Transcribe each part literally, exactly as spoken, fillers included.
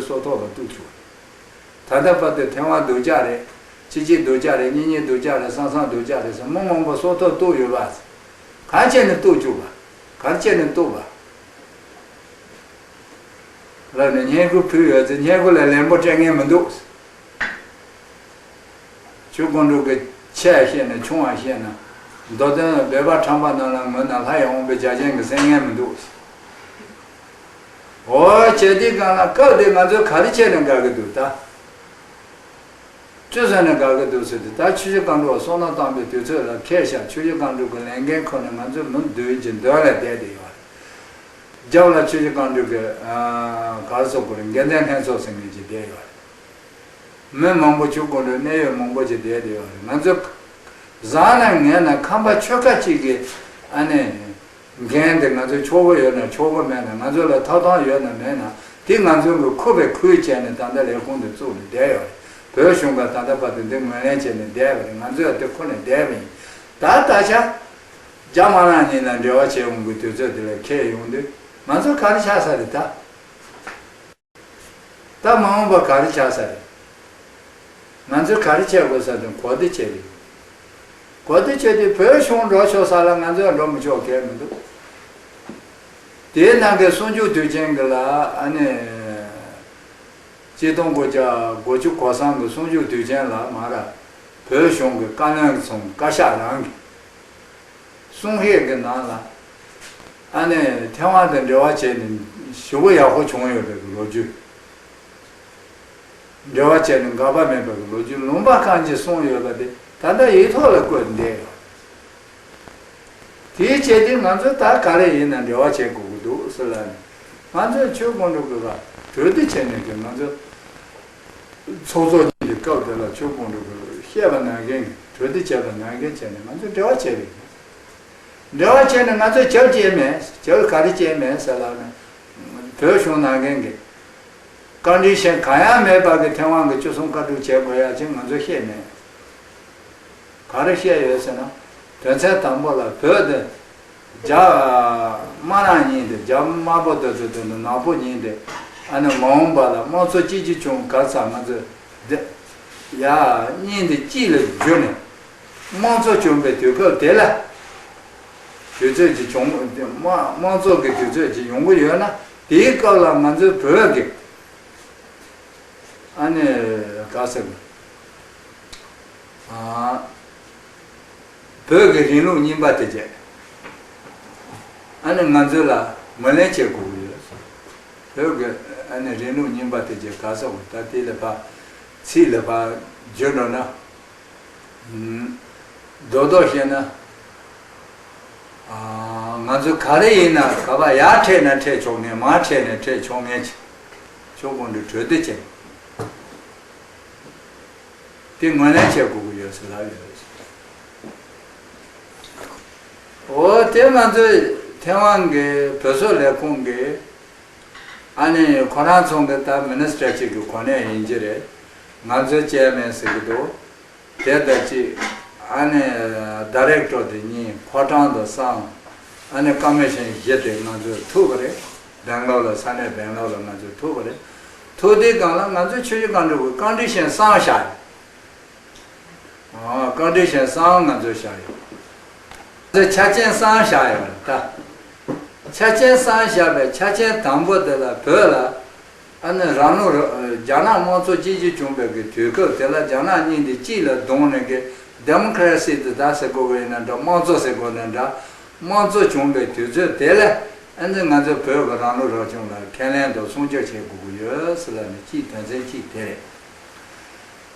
སྲོག་ཐོག་ལ་གཏུགས་བཅུག་ད་ལྟ་བར་དུ་ཐེ་ཝན་སྡུག་ཅག་རེད། ཅི་ཅི་སྡུག་ཅག་རེད། གཉིས་གཉིས་སྡུག་ཅག་རེད། སང་སང་སྡུག་ཅག་རེད་ཟེར་མི་མང་པོ་སྲོག་ཐོག་གཏུགས་ཡོད་པ། ག་རེ་བྱས་ནས་གཏུགས་བཅུག་པ། ག་རེ་བྱས་ནས་གཏུགས་པ། ལབ་ནས་སྙན་སྐུལ་ཕུལ་ཡོད་ཚེ་སྙན་སྐུལ་ལ་ལན་པོ་སྤྲད་མཁན་མི་འདུག་ཆོས་སྐུ་མགྲོན་གྱི་ཆེ་བ་བཤད་ན་ཆུང་བ་བཤད་ན། མདོ་དོན་སྦས་པ་ཁྲམ་པ་རྣམས་ལ་ངོས་ན་ལྷ་ཡི་དབང་པོའི་རྒྱ་ཅན་གྱི་སེང་ངན་མི་འདུག་འོ་བྱས་དུས་གང་ལ་སྐབས་དེ་ང་ཚོས་ག་རེ་བྱས་ནས་དགའ་གི་འདུག་ད། ཅི་བཟོས་ནས་དགའ་གི་འདུག་ཟེར་དུས་ད་ཆུ་བཞི་སྒང་དྲུག་བསོད་ནམས་བཏང་པའི་དུས་ཚོད་ལ་ཁེལ་ཤག་ཆུ་བཞི་སྒང་དྲུག་གི་ལས་འགན་ཁུར་ནས་ང་ཚོས་མི་བདུན་གྱི་མདུན་ལ་བསྡད་དེ་ཡོད་རེད། རྒྱབ་ལ་ཆུ་བཞི་སྒང་དྲུག་གི་ག་རེ་ཟེར་དགོས་རེད། འགན་འཛིན་ལྷན་ཚོགས་ཟེར་མཁན་ཅིག་བསྡད་ཡོད་རེད། མི་མང་པོ་ཆུ་སྒང་དྲུག་གནད་ཡོད་མང་པོ་ཅིག་བསྡད་དེ་ཡོད་རེད། ང་ཚོ་བཟང་ན་ངན་ན་ཁམས་པ་ཆོལ་ཁ་གཅིག་གི་ཨ་ནི་འགན་དེ་ང་ཚོའི་ཆོལ་ཁ་ཡོད་ན་ཆོལ་ཁ་མེད་ན་ང་ཚོ་ལ་ཐོབ་ཐང་ཡོད་ན་མེད་ན་དེ་ང་ཚོ་གི་ཁུར་བའི་ཁུར་བྱས་ནས་ད་ལྟ་ལས་ཁུངས་དེ་བཙུགས་ནས་བསྡད་ཡོད་རེད། བོད་གཞུང་ག་ད་ལྟ་བར་དུ་འདི་ངོས་ལེན་བྱས་ནས་བསྡད་པ་རེད། ང་ཚོས་དེ་ཁུར་ནས་བསྡད་པ་ཡིན། ད་ད་ཆ་རྒྱ་དམར་ནག་གཉིས་ལ་འབྲེལ་བ་བྱེད་འོང་གི་དུས་ཚོད་དེ་ལ་འཁེལ་ཡོང་དུས་ང་ཚོ་ག་རེ་ཆགས་ས་རེད་ད། ད་མ་འོངས་པ་ག་རེ་ཆགས་ས་རེད། ང་ཚོས་ག་རེ་བྱེད་དགོས་ས་དང་གོ་བསྡུར་བྱས་ཏེ། གོ་བསྡུར་བྱས་ཏེ་བོད་གཞུང་འགྲོ་ཆོག་ས་ལ་ང་ཚོས་འགྲོ་མི་ཆོག་གལ་མི་འདུག་དེའི་ནང་གི་གསུང་ཆོས་དུས་ཆེན་གྱི་ལ་ཨ་ནི། ཆིག་སྟོང་དགུ་བརྒྱ་དགུ་བཅུ་གོ་གསུམ་གྱི་གསུང་ཆོས་དུས་ཆེན་ལ་མ་ར། བོད་གཞུང་གི་བཀའ་བློན་ཚོ་བཀའ་ཤག་རང་གི་གསུང་བཤད་ཀྱི་ནང་ལ་ཨ་ནི་ཐེ་ཝན་དང་འབྲེལ་བ་བྱས་ནས་ཞེ་པོ་ཡག་པོ་བྱུང་ཡོད་པའི་ལོ་རྒྱུས། འབྲེལ་བ་བྱས་ནས་འགག་པ་མེད་པའི་ལོ་རྒྱུས་ལུང་པ་གང་ཅི་གསུངས་ཡོད་པ་དེ་ད་ལྟ་ཡིག་ཐོག་ལ་བཀོད་བསྡད་ཡོད། དེའི་ཆེད་དུ་ང་ཚོས་ད་ག་རེ་ཡིན་ན་འབྲེལ་བ་བྱེད་དགོས་ཀྱི་འདུག་ཟེར་ལབ་ནས་ང་ཚོས་ཆོས་སྐུ་མགྲོན་གྱི་གྲོས་བསྡུར་བྱས་ནས་ཀྱི་ང་ཚོ་ཚོགས་གཙོ་གཉིས་ཀྱི་སྐབས་དེ་ལ་ཆོས་སྐུ་མགྲོན་གྱི་བཤད་པ་ནང་བཞིན་གྱི་གྲོས་བསྡུར་བྱས་པ་ནང་བཞིན་བྱས་ནས་ང་ཚོས་འབྲེལ་བ་བྱས་པ་ཡིན། འབྲེལ་བ་བྱས་ནས་ང་ཚོས་བྱབ་བྱས་མེད་བྱབ་ག་རེ་བྱས་མེད་ཟེར་ལབ་ནས་བོད་གཞུང་ནང་བཞིན་གྱི་བཀའ་འདྲི་ཞིག་གང་ཡང་མེད་པ་གི་ཐེ་ཝན་གྱི་བཅུ་གསུམ་བཀའ་སྒྲུབ་བྱེད་དགོས་ཡ་ཅིག་ང་ཚོས་ཤེས་མེད། ག་རེ་བཤད་ཡོད་ཟེར་ན། དོན་ཚན་དང་པོ་ལ་བོད་དེ་རྒྱ་དམར་ནག་གཉིས་དེ་རྒྱ་དམར་པོ་དེ་ཚོ་དེ་ནི་ནག་པོ་གཉིས་དེ་ཨ་ནི་མ་འོངས་པ་ལ་དམངས་གཙོ་གཅིག་གྱུར་བྱུང་ག་ཚ་ང་ཚོ་དེ་ཡ་གཉིས་དེ་གཅིག་ལ་འགྱུར་ནས་དམངས་གཙོ་བྱུང་པའི་དུས་སྐབས་དེ་ལ་དུས་ཚོད་ཀྱི་བྱུང་དམངས་དམངས་གཙོ་གི་དུས་ཚོད་ཀྱི་ཡོང་གི་ཡོད་ན་དེའི་སྐབས་ལ་ང་ཚོའི་བོད་ཀྱི་ཨ་ནི་ག་ཟེར་ཨ། བོད་ཀྱི་རིང་ལུགས་རྙིང་པ་དེ་བྱས། ཨ་ནི་ང་ཚོ་ལ་ངོས་ལེན་བྱེད་དགོས་ཀྱི་ཡོད། བོད་ཀྱི་ཨ་ནི་རིང་ལུགས་རྙིང་པ་དེ་བྱས་ག་ཟེར་དགོས་ད་དེ་ལ་ཕ། ཚིག་ལ་ཕ། བརྗོད་འགྲོ་ན། རྡོག་རྡོག་བཤད་ན། ང་ཚོ་ག་རེ་ཡིན་ན་ག་པ་ཡར་འཕྲད་ན་འཕྲད་ཆོག་ངེས་མར་འཕྲད་ན་འཕྲད་ཆོག་ངེས་ཆོག་གོང་དུ་གྲོས་བསྡུར་བྱས། དེ་ངོས་ལེན་བྱེད་དགོས་ཀྱི་ཡོད་ཟེར་ལབ་ཡོད། འོ་དེ་ང་ཚོའི་ཐེ་ཝན་གྱི་བོད་སོག་ལས་ཁུངས་ཀྱི་ཨ་ནི་ཁོ་རང་ཚོ་གི་ད་མི་ནི་སི་ཊར་གཅིག་གི་གོ་གནས་ཡིན་གྱི་རེད། ང་ཚོའི་ཅེར་མེན་ཟེར་གྱི་འདུག་དེ་ལྟར་ཅིག་ཨ་ནི་ཌའི་རེག་ཊོར་དེ་གཉིས་ཕོ་བྲང་དུ་སོང་། ཨ་ནི་ཀོ་མི་ཤན་བཞི་དེ་ང་ཚོས་ཐུག་པ་རེད། སྦེང་ལོར་ལ་ས་གནས་སྦེང་ལོར་ལ་ང་ཚོས་ཐུག་པ་རེད། ཐུག་དུས་སྒང་ལ་ང་ཚོས་ཆུ་བཞི་སྒང་དྲུག་གི་བཀའ་འདྲི་ཞིག་བསམ་བཞག་ཡོད། བཀའ་འདྲི་ཞིག་བསམ་ང་ཚོས་བཞག་ཡོད། ང་ཚོས་ཆ་རྐྱེན་བསམ་བཞག་ཡོད་རེད་ད། ཆ་རྐྱེན་བསམ་བཞག་པའི་ཆ་རྐྱེན་དང་པོ་དེ་ལ་བོད་ལ། ཨ་ནི་རང་ལུགས་ར་རྒྱ་ནག་དམངས་གཙོ་གཅིག་གྱུར་བྱུང་བའི་གི་དུས་སྐབས་དེ་ལ་རྒྱ་ནག་གཉིས་འདི་གཅིག་ལ་བསྡོངས་ནས་གི་ཌེ་མོ་ཀ་རེ་སི་དེ་ད་ཟེར་དགོས་པ་ཡིན་ན་འདྲ་དམངས་གཙོ་ཟེར་དགོས་ན་འདྲ་དམངས་གཙོ་བྱུང་བའི་དུས་ཚོད་དེ་ལ་ཨ་ནི་ང་ཚོ་བོད་ཀྱི་རང་ལུགས་རང་སྐྱོང་ལ་ཁས་ལེན་དང་སྲུང་སྐྱོབ་བྱེད་དགོས་ཀྱི་ཡོད་ཟེར་ལབ་ནས་གཅིག་དོན་ཚན་གཅིག་དེ་རེད།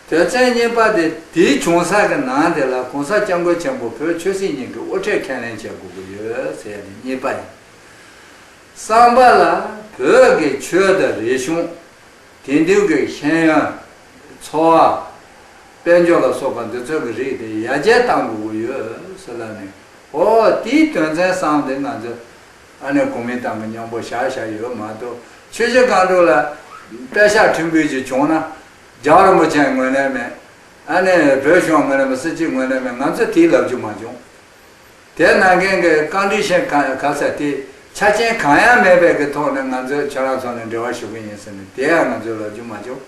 དོན་ཚན་གཉིས་པ་དེ་དེའི་བྱུང་ས་གི་ནང་དེ་ལ་གོང་ས་སྐྱབས་མགོན་ཆེན་པོ་བོད་ཆོས་སྲིད་གཉིས་ཀྱི་དབུ་ཁྲིད་ཁས་ལེན་བྱེད་དགོས་ཀྱི་ཡོད་ཟེར་ཡ་དེ་གཉིས་པ་ཡིན། གསུམ་པ་ལ་བོད་ཀྱི་ཆོས་དང་རིག་གཞུང་། དེང་དུས་ཀྱི་ཤེས་ཡོན། འཚོ་བ། དཔལ་འབྱོར་ལ་སོགས་པ་འདི་ཚོ་གི་རིགས་དེ་ཡར་རྒྱས་གཏང་དགོས་ཀྱི་ཡོད་ཟེར་ལབ་ནས་ཨོ་དེའི་དོན་ཚན་གསུམ་དེ་ང་ཚོ་ཨ་ནི་གོ་མིན་ཏང་གི་མཉམ་པོ་བཞག་བཞག་ཡོད་མ་གཏོགས་ཆོས་བརྒྱུད་གང་དྲུག་ལ་པད་ཤག་ཁྲིམས་འབུལ་ཅིག་བྱུང་ན་རྒྱལ་བ་རིན་པོ་ཆེ་ངོས་ལེན་མེད། ཨ་ནི་བོད་གཞུང་ངོས་ལེན་མེད། སྲིད་སྤྱི་ངོས་ལེན་མེད། ང་ཚོས་དེའི་ལབ་རྒྱུ་མ་བྱུང་། དེ་ནང་བཞིན་གྱི་བཀའ་འདྲི་ཞིག་ག་ག་ས་དེ་ ཆ་རྐྱེན་གང་ཡང་མེད་པའི་གི་ཐོག་ནས་ང་ཚོས་ཁྱོད་རང་ཚོ་ནས་འབྲེལ་བ་ཞུ་གི་ཡིན་ཟེར་ནས་དེ་ཡང་ང་ཚོས་ལབ་རྒྱུ་མ་བྱུང་།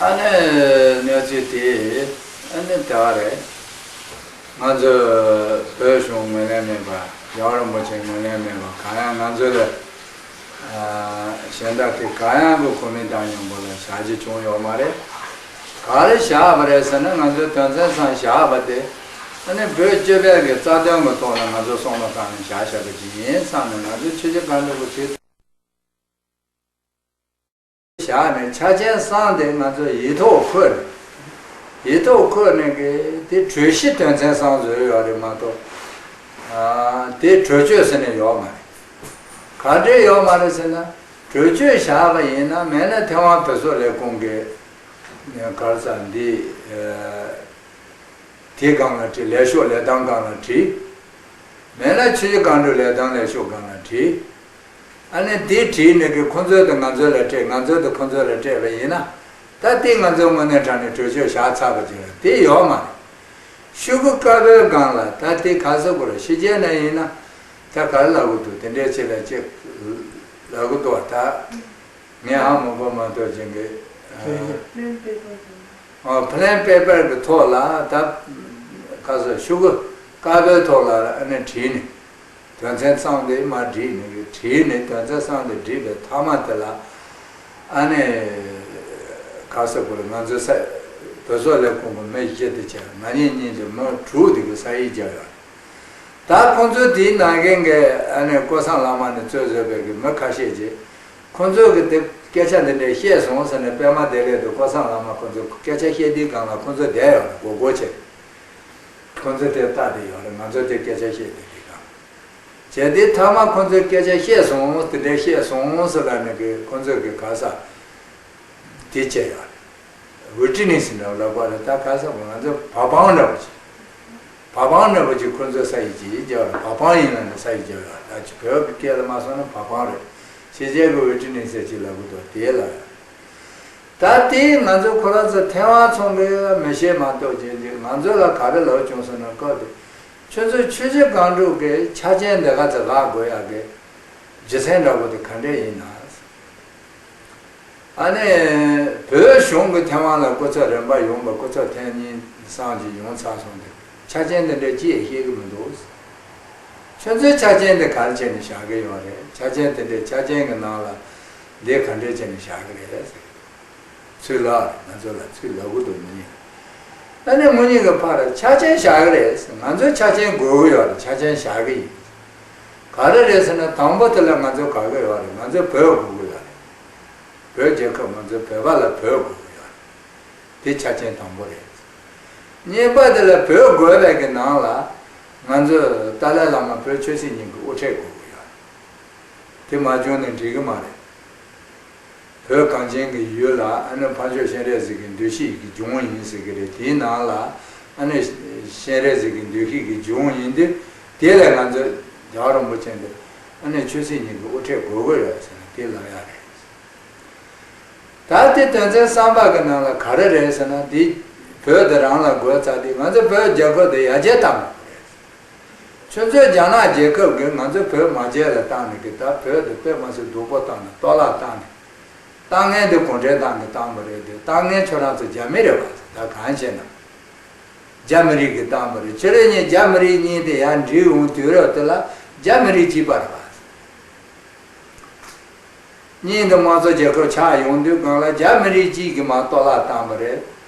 ཨ་ནི་གནས་ཚུལ་དེ་ཨ་ནི་དེ་བ་རེད། ང་ཚོས་བོད་གཞུང་ངོས་ལེན་མེད་པ། རྒྱལ་བ་རིན་པོ་ཆེ་ངོས་ལེན་མེད་པ། གང་ཡང་ང་ཚོ་ལ་ཨ་གཞན་དག་དེ་གང་ཡང་གི་གོ་མིན་ཏང་ཡོང་པོ་ལ་བཞག་རྒྱུ་བྱུང་ཡོད་མ་རེད། ག་རེ་བཞག་པ་རེད་ཟེར་ན། ང་ཚོའི་དོན་ཚན་ཚང་བཞག་པ་དེ་ཨ་ནི་བོད་སྤྱི་པའི་གི་རྩ་དོན་གི་ཐོག་ལ་ང་ཚོ་བསམ་བློ་བཏང་ནས་བཞག་བཞག་པ་ཅིག་ཡིན་བསམ་ནས། ང་ཚོའི་ཆོས་བརྒྱུད་བཀའ་འགྲུལ་གི་དུས་བཞག་ནས་ཆ་རྐྱེན་བསམ་དེ་ང་ཚོ་ཡིག་ཐོག་འཁོད་ནས། ཡིག་ཐོག་འཁོད་ནས་གི་དེ་གྲོས་གཞི་དོན་ཚན་བསམ་བཟོས་ཡོད་རེད་མ་གཏོགས། ཨ་དེ་གྲོས་ཆོད་ཟེར་ནས་ཡོད་མ་རེད། ག་འདྲས་ཡོད་མ་རེད་ཟེར་ན། གྲོས་ཆོད་བཞག་པ་ཡིན་ན། མེད་ན་ཐེ་ཝན་བོད་སོག་ལས་ཁུངས་ཀྱི་ག་རེ་ཟེར་འདི་ཨ་དེའི་སྒང་ལ་བྲིས། ལས་ཤོག་ལས་སྟངས་སྒང་ལ་བྲིས། མེད་ན་ཆོས་བརྒྱུད་བཀའ་འགྲུལ་ལས་སྟངས་ལས་ཤོག་སྒང་ལ་བྲིས། ཨ་ནི་དེ་བྲིས་ནས་གི་ཁོང་ཚོས་དེ་ང་ཚོ་ལ་སྤྲད། ང་ཚོས་དེ་ཁོང་ཚོ་ལ་སྤྲད་པ་ཡིན་ན། ད་དེ་ང་ཚོའི་དངོས་གནས་དྲང་གནས་གྲོས་ཆོད་བཞག་ཚར་བ་ཅིག་ལ་དེ་ཡོད་མ་རེད། ཤོག་གུ་དཀར་པོའི་སྒང་ལ། ད་དེ་ག་ཟེར་དགོས་རེད། ཕྱི་རྒྱལ་ན་ཡིན་ན་ད་ག་རེ་ལབ་གི་འདུག་དེ་འདྲའི་ཆེད་ལ་ཅིག་ལབ་གི་འདུག་ད་ངས་ཧ་མ་གོ་མ་གཏོགས་ཅན་གི། ཨ་plain paper གི་ཐོག་ལ་ད་ག་ཟེར། ཤོག་གུ་དཀར་པོའི་ཐོག་ལ་ཨ་ནི་བྲིས་ནས། དོན་ཚན་བསམ་དེ་མར་བསྒྲིགས་ནས། བྲིས་ནས་དོན་ཚན་བསམ་དེ་བསྒྲིགས་པའི་མཐའ་མ་དེ་ལ་ཨ་ནི་ག་ཟེར་དགོས་རེད། ང་ཚོའི་ས་བོད་སོག་ལས་ཁུངས་ཀྱི་མི་བཞི་དེ་བྱས། ང་གཉིས་གཉིས་ཀྱི་མི་དྲུག་དེ་གི་ས་ཡིག་བརྒྱབ་ཡོད་རེད། ད་ཁོང་ཚོའི་དེའི་ནང་རྒན་གྱི་ཨ་ནི་ཀོ་སངས་བླ་མ་ནས་གཙོས་བཟོས་པའི་གི་མི་ཁ་ཤས་ཀྱིས་ཁོང་ཚོས་གི་དེ་སྐད་ཆ་འདི་འདྲ་བཤད་སོང་ཟེར་ནས། པད་མ་བདེ་ལེགས་དང་ཀོ་སངས་བླ་མ་ཁོང་ཚོས་སྐད་ཆ་བཤད་དུས་སྒང་ལ་ཁོང་ཚོ་བསྡད་ཡོད་རེད། མགོ་སྒུར་བྱས། ཁོང་ཚོས་དེ་ལྟ་བསྡད་ཡོད་རེད། ང་ཚོས་དེ་སྐད་ཆ་བཤད་དུས་དེ་སྒང་། བྱས་དེ་མཐའ་མ་ཁོང་ཚོས་སྐད་ཆ་བཤད་སོང་། དེ་འདྲ་བཤད་སོང་ཟེར་ལབ་ནས་གི་ཁོང་ཚོས་གི་ག་ས་དེ་བྱས་ཡོད་རེད། ཝི་ཊི་ནེ་སི་འདྲ་བོ་ལབ་པ་རེད། ད་ག་ས་ང་ཚོ་བ་སྤང་འདྲ་བོ་ཅིག་བ་སྤང་འདྲ་བོ་ཅིག་ཁོང་ཚོས་ས་ཡིག་ཅིག་བརྒྱབ་རེད། བ་སྤང་ཡིན་ལབ་ནས་ས་ཡིག་བརྒྱབ་ཡོད་རེད། ད་ཅིག་བོད་ཀྱི་སྐད་ལ་མ་སོང་ན་བ་སྤང་རེད། ཕྱི་རྒྱལ་གི་ཝི་ཊི་ནེ་སི་ཅིག་ལབ་གི་འདུག་དེ་ལ། ད་དེ་ང་ཚོ་ཁོ་རང་ཚོ་ཐེ་ཝན་ཚོང་གི་མི་ཤེས་མ་གཏོགས་ཅན་གྱི། ང་ཚོ་ལ་ག་རེ་ལབ་བྱུང་ཟེར་ན། སྐབས་དེ་ཁྱོད་ཚོའི་ཆོས་བརྒྱུད་བཀའ་འགྲུལ་གྱི་ཆ་རྐྱེན་འདི་ག་ཚོད་ལག་དགོས་ཡག་གི་རྒྱུ་མཚན་འདྲ་བོ་དེ་ག་འདྲས་ཡིན་ན། ཨ་ནི་བོད་གཞུང་གི་ཐེ་ཝན་ལ་སྐུ་ཚབ་རིམ་པ་ཡོང་བ། སྐུ་ཚབ་ཐེངས་གཉིས་གསུམ་ཅིག་ཡོང་ཚར་སོང་སྟེ། ཆ་རྐྱེན་འདི་འདྲས་ཅི་ཡང་བཤད་གི་མི་འདུག་ཁྱོད་ཚོའི་ཆ་རྐྱེན་འདི་ག་རེ་བྱས་ནས་བཞག་གི་ཡོད་རེད། ཆ་རྐྱེན་འདི་འདྲས་ཆ་རྐྱེན་གི་ནང་ལ་འདི་ག་འདྲས་བྱས་ནས་བཞག་གི་རེད་ཟེར། ཚུར་ལབ་རེད། ང་ཚོ་ལ་ཚུར་ལབ་གི་འདུག་མི་གཉིས། ཨ་ནི་མི་གཉིས་ཀྱི་ཕར་ཆ་རྐྱེན་བཞག་གི་རེད་ཟེར། ང་ཚོའི་ཆ་རྐྱེན་དགོས་གི་ཡོད་རེད། ཆ་རྐྱེན་བཞག་གི་ཡིན། ག་རེ་རེད་ཟེར་ན། དང་པོ་དེ་ལ་ང་ཚོ་ག་གི་ཡོད་རེད། ང་ཚོ་བོད་དགོས་གི་ཡོད་རེད། བོད་རྒྱལ་ཁབ། ང་ཚོ་བོད་པ་ལ་བོད་དགོས་གི་ཡོད་རེད། དེ་ཆ་རྐྱེན་དང་པོ་རེད། གཉིས་པ་དེ་ལ་བོད་དགོས་པའི་གི་ནང་ལ་ང་ཚོ་ཏཱ་ལའི་བླ་མ་བོད་ཆོས་སྲིད་གཉིས་ཀྱི་དབུ་ཁྲིད་དགོས་གི་ཡོད་རེད། དེ་མ་བྱུང་ན་འགྲིག་གི་མ་རེད། བོད་གངས་ཅན་གྱི་ཡུལ་ལ་ཨ་ནི་ཕར་ཕྱོགས་སྤྱན་རས་གཟིགས་ཀྱི་འདུ་ཤེས་ཀྱི་ལྗོངས་ཡིན་ཟེར་གི་རེད། དེའི་ནང་ལ་ཨ་ནི་སྤྱན་རས་གཟིགས་ཀྱི་འདུ་ཤེས་ཀྱི་ལྗོངས་ཡིན་དུས། དེ་ལ་ང་ཚོ་རྒྱལ་བ་རིན་པོ་ཆེ་འདི་ཨ་ནི་ཆོས་སྲིད་གཉིས་ཀྱི་དབུ་ཁྲིད་དགོས་ཀྱི་ཡོད་ཟེར་ནས་དེ་ལབ་ཡག་རེད། ད་དེ་དོན་ཚན་གསུམ་པ་གི་ནང་ལ་ག་རེ་རེད་ཟེར་ན། འདི་བོད་དེ་རང་ལ་དགོས་ཚར་དུས། ང་ཚོ་བོད་རྒྱལ་ཁབ་དེ་ཡར་རྒྱས་གཏང་དགོས་རེད། ཁྱོད་ཚོས་རྒྱ་ནག་རྒྱལ་ཁབ་ཀྱིས་ང་ཚོ་བོད་མ་རྒྱས་ལ་བཏང་ནས་ཀྱི། ད་བོད་དེ་དཔེ་མ་སྲིད་སྡུག་པོ་བཏང་ནས་གཏོར་བརླག་བཏང་ནས། བཏང་མཁན་དེ་གུང་ཁྲན་ཏང་གིས་བཏང་བ་རེད་དེ། བཏང་མཁན་ཁྱོད་རང་ཚོ་རྒྱ་མི་རེད་པ། ད་གང་བྱས་ན་རྒྱ་མི་རིགས་ཀྱིས་བཏང་བ་རེད། ཕྱི་རེ་གཉིས་རྒྱ་མི་རིགས་གཉིས་དེ་ཡར་འགྲིག་ཡོང་དུས་རབས་དེ་ལ་རྒྱ་མི་རིགས་གཅིག་པ་རེད་པ། གཉིས་དེ་དམངས་གཙོ་རྒྱལ་ཁབ་ཆགས་ཡོང་དུས་སྒང་ལ་རྒྱ་མི་རིགས་གཅིག་གིས་མར་གཏོར་བརླག་བཏང་བ་རེད།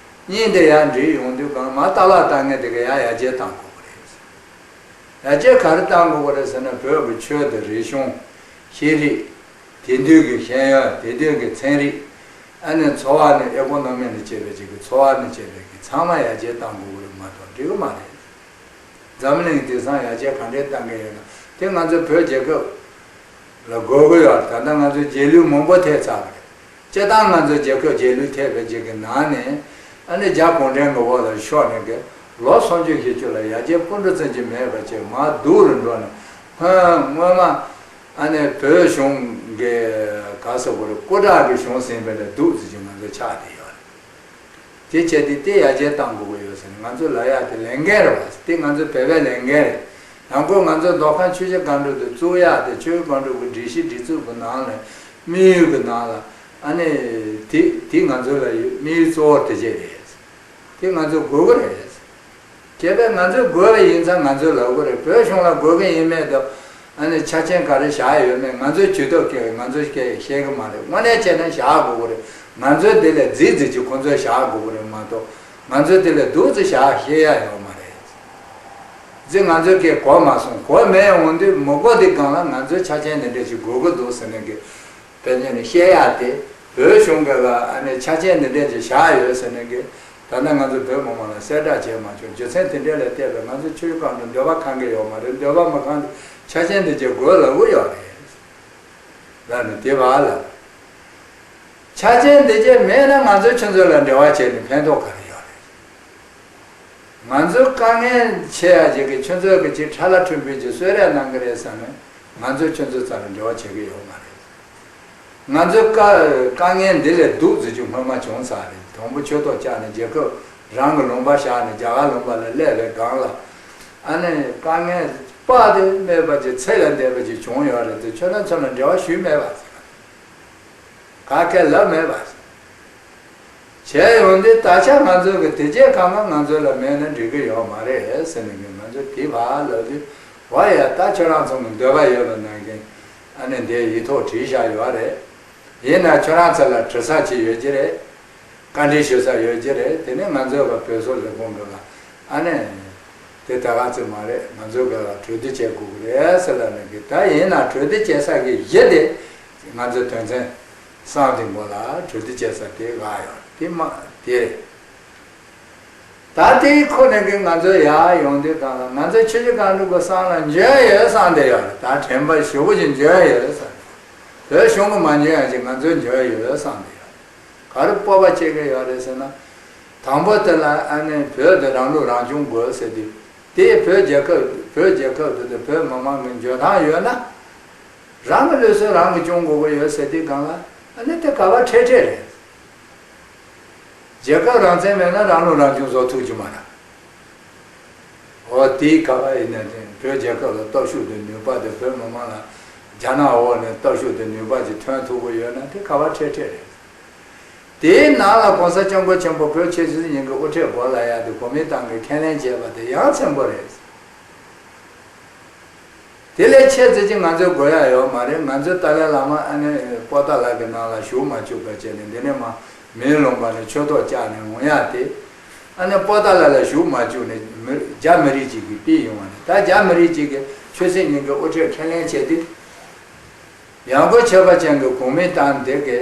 གཉིས་དེ་ཡར་འགྲིག་ཡོང་དུས་སྒང་ལ་མར་གཏོར་བརླག་བཏང་མཁན་དེ་ག་ཡར་ཡར་རྒྱས་བཏང་དགོས་པ་རེད། ཡར་རྒྱས་ག་རེ་བཏང་དགོས་པ་རེད་ཟེར་ན། བོད་ཀྱི་ཆོས་དང་རིག་གཞུང་། ཤེས་རིག། དེང་དུས་ཀྱི་ཤེས་ཡོན། དེང་དུས་ཀྱི་ཚན་རིག། ཨ་ནི་འཚོ་བ་ནས། ཨེ་ཀོ་ནོ་མི་ནས་བྱས་པའི་ཅིག་གི་འཚོ་བ་ནས་བྱས་པའི་གི་ཚང་མ་ཡར་རྒྱས་བཏང་དགོས་པ་རེད་མ་གཏོགས་འགྲིག་གི་མ་རེད། འཛམ་གླིང་དེང་སང་ཡར་རྒྱས་ག་འདྲས་བཏང་གི་ཡོད་ན། དེ་ང་ཚོ་བོད་རྒྱལ་ཁབ་ལ་དགོས་ཀྱི་ཡོད་རེད། ད་ལྟ་ང་ཚོ་རྗེས་ལུས་མང་པོ་ཐེབས་ཚར་བ་རེད། སྤྱིར་བཏང་ང་ཚོ་རྒྱལ་ཁབ་རྗེས་ལུས་ཐེབས་པའི་རྗེས་ཀྱི་ནང་ནས། ཨ་ནི་རྒྱ་གུང་ཁྲན་གྱི་འོག་ལ་ཤོར་ནས་ཀྱི་ལོ་སུམ་ཅུ་བཞི་བཅུ་ལ་ཡར་རྒྱས་སྤུ་འགྲོ་ཙམ་གྱི་མེད་པ་བྱས་མར་སྡུག་རུ་འགྲོ་ནས། ཧོན་སྔོན་མ་ཨ་ནི་བོད་གཞུང་གི་ག་ཟེར་དགོས་རེད། སྐུ་དྲག་གི་གཞུང་ཟིན་པ་ལས་སྡུག་ཙམ་ཅིག་ང་ཚོ་ཆགས་བསྡད་ཡོད་རེད། དེ་བྱས་ཏེ་དེ་ཡར་རྒྱས་གཏང་དགོས་ཀྱི་ཡོད་ཟེར་ནས་ང་ཚོ་ལབ་ཡག་དེ་ལས་འགན་རེད་བ། དེ་ང་ཚོ་བོད་པའི་ལས་འགན་རེད། ཡང་སྒོས་ང་ཚོ་མདོ་ཁམས་ཆུ་བཞི་སྒང་དྲུག་དེ་བཙུགས་ཡག་དེ་ཆུ་བཞི་སྒང་དྲུག་གི་སྒྲིག་གཞི་སྒྲིག་འཛུགས་ཀྱི་ནང་ནས་དམིགས་ཡུལ་གྱི་ནང་ལ་ཨ་ནི་དེ་དེ་ང་ཚོ་ལ་ཡོད་དམིགས་ཡུལ་གཙོ་བོ་དེ་བྱས་རེད། དེ་ང་ཚོ་དགོས་ཀྱི་རེད། གལ་ཏེ་ང་ཚོས་དགོས་པ་ཡིན་ཙང་ང་ཚོས་ལབ་དགོས་རེད། བོད་གཞུང་ལ་དགོས་ཀྱི་ཡིན་མེད་དང་། ཨ་ནི་ཆ་རྐྱེན་ག་རེ་བཞག་ཡོད་མེད་ང་ཚོས་ཇུས་གཏོགས་སྐྱེལ། ང་ཚོས་སྐྱེལ་ཤེས་ཀྱི་མ་རེད། དངོས་གནས་བྱས་ན་བཞག་དགོས་ཀྱི་རེད། ང་ཚོས་དེ་ལས་རྫིག་རྫིག་ཅིག་ཁོང་ཚོས་བཞག་དགོས་ཀྱི་རེད་མ་གཏོགས། ང་ཚོས་དེ་ལས་སྡུག་ཙམ་བཞག་ཤེས་ཡ་ཡོད་མ་རེད། རྫིག་ང་ཚོས་སྐྱེལ་གོ་མ་སོང་། གོ་མེད་འོང་དུས་མི་གོ་དེ་སྒང་ལ་ང་ཚོས་ཆ་རྐྱེན་འདི་འདྲ་ཞིག་དགོས་ཀྱི་འདུག་ཟེར་ནས་ཀྱི། དཔེ་ཉིད་ནས་བཤད་ཡག་དེ། བོད་གཞུང་གི་ལ་ཨ་ནི་ཆ་རྐྱེན་འདི་འདྲས་ཅིག་བཞག་ཡོད་ཟེར་ནས་ཀྱི། ད་ལྟ་ང་ཚོ་བོད་མི་མང་ལ་གསལ་བསྒྲགས་བྱས་མ་བྱུང་། རྒྱུ་མཚན་དེ་འདྲས་ལ་བལྟས་པས་ང་ཚོ་ཆུ་བཞི་སྒང་དྲུག་འདོད་པ་ཁེངས་ཀྱི་ཡོད་མ་རེད། འདོད་པ་མ་ཁེངས་དུས་ཆ་རྐྱེན་འདི་ཅིག་དགོས་ལབ་ཀྱི་ཡོད་རེད། ལབ་ནས་དེ་བ་ལ། ཆ་རྐྱེན་འདི་ཅིག་མེད་ན་ང་ཚོ་ཁྱོད་ཚོ་ལ་འབྲེལ་བ་བྱས་ནས་ཕན་ཐོགས་ག་རེ་ཡོད་རེད། ང་ཚོའི་དཀའ་ངལ་ཆེ་ཡ་ཅིག་གིས་ཁྱོད་ཚོས་ཀྱི་ཅིག་ཁྲ་ལ་ཁྲིམས་དཔོན་གྱིས་གསོལ་རས་གནང་གི་རེད་བསམ་ནས་ང་ཚོས་ཁྱོད་ཚོའི་རྩ་ལ་འབྲེལ་བ་བྱེད་ཀྱི་ཡོད་མ་རེད། ང་ཚོའི་དཀའ་དཀའ་ངལ་འདི་ལས་སྡུག་ཟེར་རྒྱུ་སྔོན་མ་བྱུང་ཚར་རེད། དང་པོ་ཆོས་ཐོག་བཅག་ནས་རྒྱལ་ཁབ་རང་གི་ལུང་པ་བཞག་ནས་རྒྱ་གར་ལུང་པ་ལ་སླེབས་པའི་སྒང་ལ། ཨ་ནི་དཀའ་ངལ་དཔག་ཏུ་མེད་པ་ཅིག་ཚད་ལས་འདས་པ་ཅིག་བྱུང་ཡོད་རེད་དེ་ཁྱོད་རང་ཚོ་ལ་འབྲེལ་བ་ཞུས་མེད་པ་ཟེར། ག་གེ་ལབ་མེད་པ། བྱས་ཡོང་དུས་ད་ཆ་ང་ཚོ་གི་དེ་རྗེས་གང་ག་ང་ཚོ་ལ་མེད་ན་འགྲིག་གི་ཡོད་མ་རེད་ཟེར་ནས་ང་ཚོ་དེ་བར་ལབ་དུས། འོ་ཡ། ད་ཁྱོད་རང་ཚོ་གི་འདོད་པ་ཡོད་པ་ནང་བཞིན་ཨ་ནི་འདིར་ཡིག་ཐོག་བྲིས་བཞག་ཡོད་རེད། ཡིན་ན་ཁྱོད་རང་ཚོ་ལ་དྲི་ས་ཅིག་ཡོད་ཀྱི་རེད། བཀའ་འདྲི་ཞུ་ས་ཡོད་ཀྱི་རེད། དེ་ནས་ང་ཚོའི་བོད་བཟོ་ལས་ཁུངས་འགྲོ་ལ་ཨ་ནི། དེ་ད་ག་ཚོད་མ་རེད། ང་ཚོའི་ག་ལ་གྲོས་བསྡུར་བྱེད་དགོས་ཀྱི་རེད་ཟེར་ལབ་ནས་གི། ད་ཡིན་ན་གྲོས་བསྡུར་བྱེད་ས་གི་གཞི་དེ་ང་ཚོའི་དོན་ཚན་གསུམ་དེ་མགོ་ལ་གྲོས་བསྡུར་བྱེད་ས་དེ་ག་ཡོད་དེ་མ་དེ་རེད། ད་དེའི་ཁོ་ནས་གི་ང་ཚོ་ཡར་ཡོང་དུས་གང་ལ་ང་ཚོ་ཆུ་བཞི་སྒང་དྲུག་གི་གསང་ལ་འཇོན་ཡོད་བསམ་བསྡད་ཡོད་རེད། ད་དྲན་པ་ཞེ་པོ་ཅིག་འཇོན་ཡོད་བསམ། བོད་གཞུང་གི་མ་འཇོན་ཡ་ཅིག་ང་ཚོ་འཇོན་ཡོད་བསམ་བསྡད་ཡོད་རེད། ག་རེ་སྤོབས་པ་སྐྱེ་གི་ཡོད་རེད་ཟེར་ན། དང་པོ་དེ་ལ་ཨ་ནི་བོད་དེ་རང་ལུགས་རང་སྐྱོང་དགོས་ཟེར་དུས། དེ་བོད་རྒྱལ་ཁབ་བོད་རྒྱལ་ཁབ་དེ་དང་བོད་མི་མང་གི་འཇོན་ཐང་ཡོད་ན། རང་གི་ལུགས་སྲོལ་རང་གིས་སྐྱོང་དགོས་ཀྱི་ཡོད་ཟེར་དུས་སྒང་ལ་ཨ་ནི་དེ་ག་བ་འཕྲལ་འཕྲལ་རེད། རྒྱལ་ཁབ་རང་བཙན་མེད་ན་རང་ལུགས་རང་སྐྱོང་བཟོ་ཐུབ་ཀྱི་མ་རེད། འོ་དེའི་ཁ་བ་ཡིན་ན་དེ་བོད་རྒྱལ་ཁབ་ལ་སྟོབས་ཤུགས་དང་ནུས་པ་དེ་བོད་མི་མང་ལ་རྒྱ་ནག་འོག་ནས་སྟོབས་ཤུགས་དང་ནུས་པ་ཅིག་ཐོན་ཐུབ་ཀྱི་ཡོད་ན་དེ་ག་བ་འཕྲལ་འཕྲལ་རེད། དེའི་ནང་ལ་༸གོང་ས་༸སྐྱབས་མགོན་ཆེན་པོ་བོད་ཆོས་སྲིད་གཉིས་ཀྱི་དབུ་ཁྲིད་འབོ་ལ་ཡ་དེ་གོ་མིན་ཏང་གིས་ཁས་ལེན་བྱས་པ་དེ་ཡང་ཆེན་པོ་རེད། དེ་ལས་ཆེ་ཙི་ཅིག་ང་ཚོའི་དགོས་ཡ་ཡོད་མ་རེད། ང་ཚོའི་ཏཱ་ལའི་བླ་མ་ཨ་ནི་པོ་ཏཱ་ལ་གི་ནང་ལ་བཞུགས་མ་བཅུག་པ་བྱས་ནས་འདི་ནས་མར་མིའི་ལུང་པ་ནས་ཆོས་ཐོག་བཅག་ནས་འོང་ཡ་དེ། ཨ་ནི་པོ་ཏཱ་ལ་ལ་བཞུགས་མ་བཅུག་ནས་མི་རྒྱ་མི་རིགས་གཅིག་གིས་ཕུད་ཡོང་བ་ནས་ད་རྒྱ་མི་རིགས་གཅིག་གིས་ཆོས་སྲིད་གཉིས་ཀྱི་དབུ་ཁྲིད་ཁས་ལེན་བྱས་ཏེ། ཡང་སྒོས་ཁྱད་པར་ཅན་གྱི་གོ་མིན་ཏང་འདི་གའི་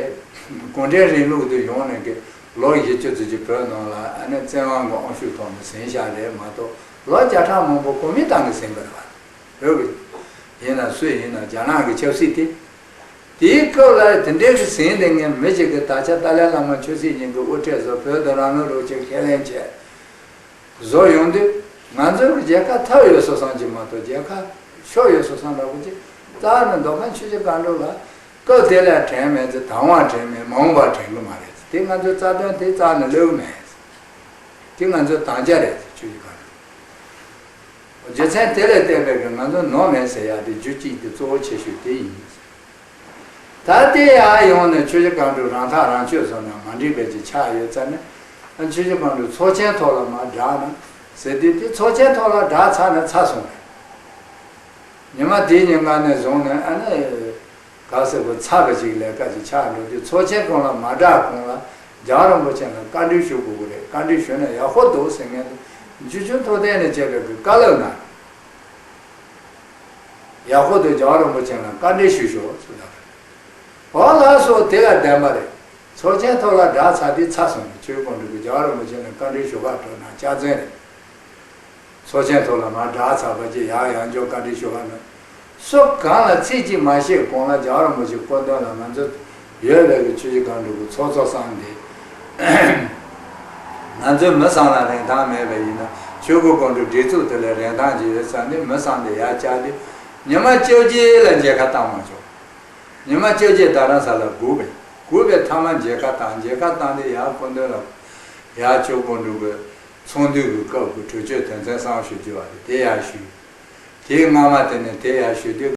གུང་ཁྲན་རིང་ལུགས་དེ་ཡོང་ནས་ཀྱི་ལོ་བཞི་བཅུ་ཙམ་གྱི་བོད་ནང་ལ་ཨ་ནི་བཙན་དབང་གི་དབང་ཤུགས་ཐོག་ནས་ཟིན་བཞག་རེད་མ་གཏོགས་ལོ་བརྒྱ་ཕྲག་མང་པོ་གོ་མིན་ཏང་གིས་ཟིན་པ་རེད་བ། བོད་ཀྱི་ཡིན་ན་སུ་ཡིན་ན་རྒྱ་ནག་གི་ཆབ་སྲིད་དེ། དེའི་སྐབས་ལ་དེ་འདྲའི་གི་ཟིན་བསྡད་མཁན་མི་གཅིག་གིས་ད་ཆ་ཏཱ་ལའི་བླ་མ་ཆོས་སྲིད་གཉིས་ཀྱི་དབུ་ཁྲིད་བཟོ་བོད་དུ་རང་ལུགས་རང་སྐྱོང་ཁས་ལེན་བྱས། བཟོ་ཡོང་དུས་ང་ཚོའི་རྒྱལ་ཁ་ཐོབ་ཡོད་བཟོ་བསམ་གྱི་མ་གཏོགས་རྒྱལ་ཁ་ཤོར་ཡོད་བཟོ་བསམ་འདྲ་པོ་ཅིག་རྩ་ནས་མདོ་ཁམས་ཆུ་བཞི་སྒང་དྲུག་ལ་སྐབས་དེ་ལ་དྲན་མེད་ཚེ་དང་བ་དྲན་མེད། མ་འོངས་པར་དྲན་གི་མ་རེད། དེ་ང་ཚོའི་རྩ་དོན་དེ་རྩ་ནས་སླེབས་གི་མེད། དེ་ང་ཚོའི་དམ་བཅའ་རེད། ཆུ་བཞི་སྒང་དྲུག་རྒྱུ་མཚན་དེ་ལས་བརྟེན་པའི་གི་ང་ཚོ་ནོར་མེད་ཟེར་ཡག་དེ་རྒྱུ་གཅིག་དེ་གཙོ་བོ་ཆེ་ཤོས་དེ་ཡིན། ད་ལྟའི་ཡར་ཡོང་ནས་ཆོས་བརྒྱུད་གང་དྲུག་རང་ཐག་རང་གཅོད་བཟོ་ན་མ་འགྲིག་པའི་ཅིག་ཆགས་ཡོད་ཙང་ནས། ཨ་ཆོས་བརྒྱུད་གང་དྲུག་ཚོགས་ཆེན་ཐོག་ལ་མར་བསྒྲགས་ན་ཟེར་དུས་དེ་ཚོགས་ཆེན་ཐོག་ལ་བསྒྲགས་ཚར་ནས་ཚར་སོང་རེད། ཉི་མ་དེའི་ཉིན་ཀ་ནས་བཟུང་ནས་ཨ་ནི་ག་ཟེར་དགོས་ཚར་བ་ཅིག་ལས་ཀ་ཅིག་ཆགས་འགྲོ་དུས་ཚོགས་ཆེན་གོང་ལ་མ་བསྒྲགས་གོང་ལ་རྒྱལ་བ་རིན་པོ་ཆེ་ལ་བཀའ་འདྲི་ཞུ་དགོས་ཀྱི་རེད། བཀའ་འདྲི་ཞུས་ན་ཡག་པོ་འདུག་ཟེར་མཁན་དེ་འཇུ་ཆུང་ཐུབ་བསྟན་ནས་བྱས་པའི་གི་བཀའ་སློབ་གནང་། ཡག་པོ་འདུག་རྒྱལ་བ་རིན་པོ་ཆེ་ལ་བཀའ་འདྲི་ཞུ་ཤོག་ཟེར་ལབ་རེད། འོ་ལགས་སོ། དེ་ལ་བདེན་པ་རེད། ཚོགས་ཆེན་ཐོག་ལ་བསྒྲགས་ཚར་དུས་ཚར་སོང་རེད། ཆོས་ཀྱི་དགོངས་གྲུབ་ཀྱིས་རྒྱལ་བ་རིན་པོ་ཆེ་ལ་བཀའ་འདྲི་ཞུ་ག་འགྲོ་ན་ལྕགས་འཛིན་རེད། ཚོགས་ཆེན་ཐོག་ལ་མར་བསྒྲགས་ཚར་བ་ཅིག་ཡང་ཡང་བསྐྱར་བཀའ་འདྲི་ཞུ་ག་འགྲོ། སུ་གང་ལ་ཚིག་གཅིག་མ་བཤད་གོང་ལ་རྒྱལ་བ་རིན་པོ་ཆེའི་སྐུ་མདུན་ལ་ང་ཚོ་ཡོད་པའི་གི་ཆུ་བཞི་སྒང་དྲུག་གི་ཚོགས་གཙོ་གསུམ་དེ། ང་ཚོའི་མི་ཚང་ལ་རིན་ཐང་མེད་པ་ཡིན་ན་ཆོས་འཁོར་དགོན་སྒྲུབ་སྒྲིག་འཛུགས་དེ་ལ་རིན་ཐང་ཅིག་ཡོད་ཙང་ནི་མི་ཚང་དེ་ཡར་བཅར་ཏེ་ཉི་མ་བཅོ་བརྒྱད་ལ་མཇལ་ཁ་བཏང་མ་ཆོག་ཉི་མ་བཅོ་བརྒྱད་རྡ་རམ་ས་ལ་སྒུག་པས། སྒུག་པའི་མཐའ་མ་མཇལ་ཁ་བཏང་། མཇལ་ཁ་བཏང་སྟེ་ཡར་སྐུ་མདུན་ལ་ ཡར་ཇོ་བོ་འབྲུག་གི་ཚོང་འདུས་ཀྱི་སྐབས་ཀྱི་གྲོས་ཆོད་དོན་ཚན་གསུམ་ཞུ་རྒྱུ་བ་རེད། དེ་ཡར་ཞུས། དེའི་སྔ་མ་དེ་ནས་དེ་ཡར་ཞུ་དུས་